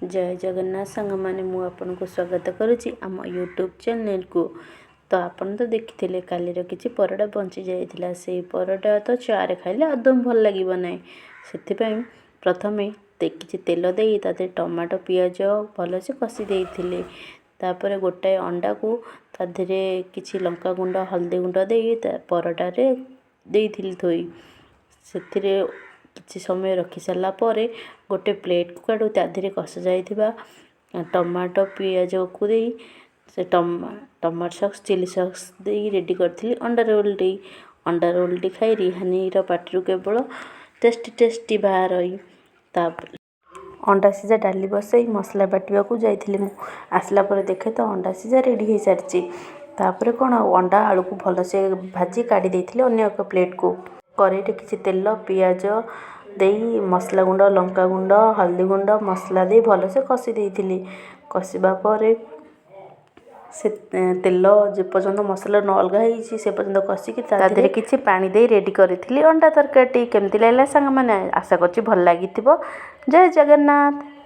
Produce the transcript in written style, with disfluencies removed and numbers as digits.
ଜୟ ଜଗନ୍ନାଥ ସାଙ୍ଗମାନେ, ମୁଁ ଆପଣଙ୍କୁ ସ୍ୱାଗତ କରୁଛି ଆମ ୟୁଟ୍ୟୁବ୍ ଚ୍ୟାନେଲ୍କୁ। ତ ଆପଣ ତ ଦେଖିଥିଲେ, କାଲିର କିଛି ପରଟା ବଞ୍ଚି ଯାଇଥିଲା। ସେଇ ପରଟା ତ ଚାରେ ଖାଇଲେ ଆଦୌ ଭଲ ଲାଗିବ ନାହିଁ। ସେଥିପାଇଁ ପ୍ରଥମେ କିଛି ତେଲ ଦେଇ ତା ଦେହରେ ଟମାଟୋ, ପିଆଜ ଭଲସେ କଷି ଦେଇଥିଲି। ତାପରେ ଗୋଟାଏ ଅଣ୍ଡାକୁ ତା ଦେହରେ କିଛି ଲଙ୍କା ଗୁଣ୍ଡ, ହଳଦୀ ଗୁଣ୍ଡ ଦେଇ ତା ପରଟାରେ ଦେଇଥିଲି ଥୋଇ। ସେଥିରେ କିଛି ସମୟ ରଖି ସାରିଲା ପରେ ଗୋଟେ ପ୍ଲେଟ୍କୁ କାଢ଼ୁ ତା ଦେହରେ କଷା ଯାଇଥିବା ଟମାଟୋ, ପିଆଜକୁ ଦେଇ ସେ ଟମାଟୋ ସସ୍, ଚିଲି ସସ୍ ଦେଇ ରେଡ଼ି କରିଥିଲି ଅଣ୍ଡା ରୋଲ୍ଟି। ଅଣ୍ଡା ରୋଲ୍ଟି ଖାଇ ରିହାନୀର ପାଟିରୁ କେବଳ ଟେଷ୍ଟି ଟେଷ୍ଟି ବାହାରଇ। ତାପରେ ଅଣ୍ଡା ସିଝା, ଡାଲି ବସାଇ ମସଲା ବାଟିବାକୁ ଯାଇଥିଲି ମୁଁ। ଆସିଲା ପରେ ଦେଖେ ତ ଅଣ୍ଡା ସିଝା ରେଡ଼ି ହେଇସାରିଛି। ତାପରେ କ'ଣ, ଅଣ୍ଡା ଆଳୁକୁ ଭଲସେ ଭାଜି କାଢ଼ି ଦେଇଥିଲି ଅନ୍ୟ ଏକ ପ୍ଲେଟ୍କୁ। କରେଇରେ କିଛି ତେଲ, ପିଆଜ ଦେଇ ମସଲା ଗୁଣ୍ଡ, ଲଙ୍କା ଗୁଣ୍ଡ, ହଳଦୀ ଗୁଣ୍ଡ, ମସଲା ଦେଇ ଭଲସେ କଷି ଦେଇଥିଲି। କଷିବା ପରେ ସେ ତେଲ ଯେପର୍ଯ୍ୟନ୍ତ ମସଲା ନ ଅଲଗା ହେଇଛି, ସେ ପର୍ଯ୍ୟନ୍ତ କଷିକି ତା ଦେହରେ କିଛି ପାଣି ଦେଇ ରେଡ଼ି କରିଥିଲି ଅଣ୍ଡା ତରକାରୀଟି। କେମିତି ଲାଗିଲା ସାଙ୍ଗମାନେ? ଆଶା କରୁଛି ଭଲ ଲାଗିଥିବ। ଜୟ ଜଗନ୍ନାଥ।